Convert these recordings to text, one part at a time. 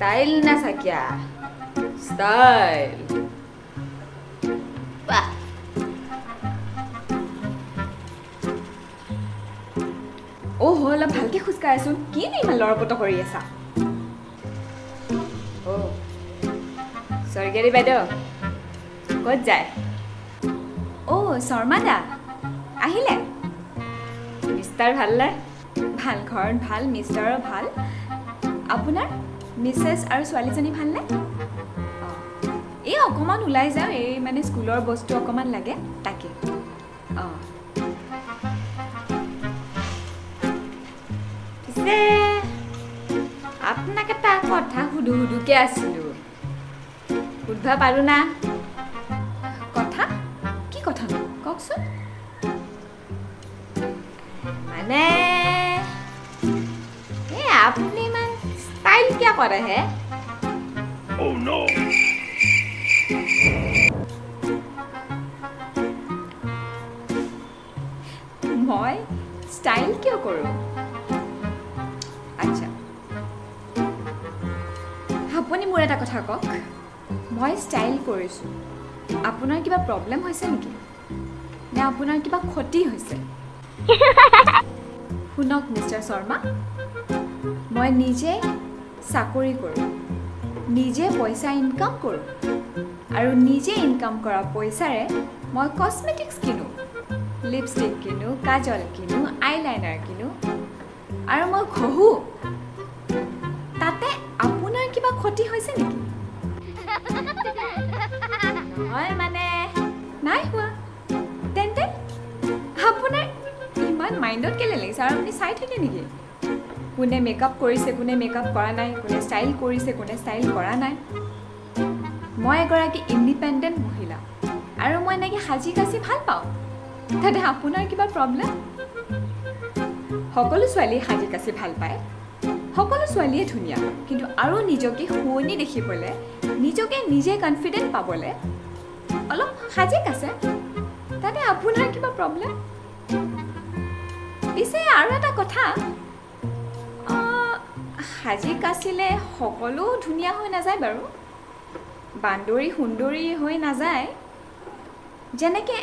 Style নাচাকিয়া style. বাহ। অ' হ'ল, অলপ ভালকে খোজকাঢ়াচোন। কিনো ইমান লৰপত কৰি আছা? অ' স্বৰ্গীয়াৰী বাইদেউ, ক'ত যায়? অ' শৰ্মা দা আহিলে। মিষ্টাৰ ভালনে? ভাল, ঘৰত ভাল, মিষ্টাৰৰ ভাল। আপোনাৰ মিছেছ আৰু ছোৱালীজনী ভালনে? অঁ, এই অকণমান ওলাই যাওঁ, এই মানে স্কুলৰ বস্তু অকণমান লাগে তাকে। অঁ, পিছে আপোনাক এটা কথা সুধো সুধোকে আছিলোঁ, সুধবা পাৰোঁ না? কথা? কি কথানো, কওকচোন। মানে এই আপুনি ইমান ষ্টাইল কিয় কৰে হে? Oh no! মই ষ্টাইল কিয় কৰোঁ? আচ্ছা, আপুনি মোৰ এটা কথা কওক, মই ষ্টাইল কৰিছোঁ, আপোনাৰ কিবা প্ৰব্লেম হৈছে নেকি, নে আপোনাৰ কিবা ক্ষতি হৈছে? শুনক মিষ্টাৰ শৰ্মা, মই নিজে চাকৰি কৰোঁ, নিজে পইচা ইনকাম কৰোঁ আৰু নিজে ইনকাম কৰা পইচাৰে মই কচমেটিক্স কিনো, লিপষ্টিক কিনো, কাজল কিনো, আইলাইনাৰ কিনো আৰু মই ঘঁহোঁ। তাতে আপোনাৰ কিবা ক্ষতি হৈছে নেকি? নহয় মানে নাই হোৱা। তেন্তে আপোনাৰ ইমান মাইণ্ডত কেলৈ লাগিছে? আৰু আপুনি চাই থাকে নেকি কোনে মেকআপ কৰিছে, কোনে মেকআপ কৰা নাই, কোনে ষ্টাইল কৰিছে, কোনে ষ্টাইল কৰা নাই? মই এগৰাকী ইণ্ডিপেণ্ডেণ্ট মহিলা আৰু মই এনেকৈ সাজি কাচি ভাল পাওঁ। তাতে আপোনাৰ কিবা প্ৰব্লেম? সকলো ছোৱালীয়ে সাজি কাচি ভাল পায়, সকলো ছোৱালীয়ে ধুনীয়া, কিন্তু আৰু নিজকে শুৱনি দেখিবলৈ, নিজকে নিজে কনফিডেণ্ট পাবলৈ অলপ সাজি কাচে। তাতে আপোনাৰ কিবা প্ৰব্লেম? পিছে আৰু এটা কথা, সাজি কাচিলে সকলো ধুনীয়া হৈ নাযায় বাৰু, বান্দৰী সুন্দৰী হৈ নাযায়। যেনেকৈ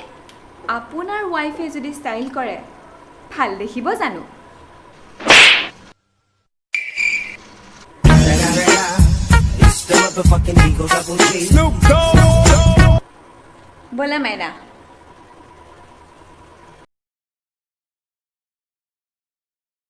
আপোনাৰ ৱাইফে যদি ষ্টাইল কৰে, ভাল দেখিব জানো? It's the motherfucking Eagle Double G. Snoop Dogg! ব'লা মাইনা।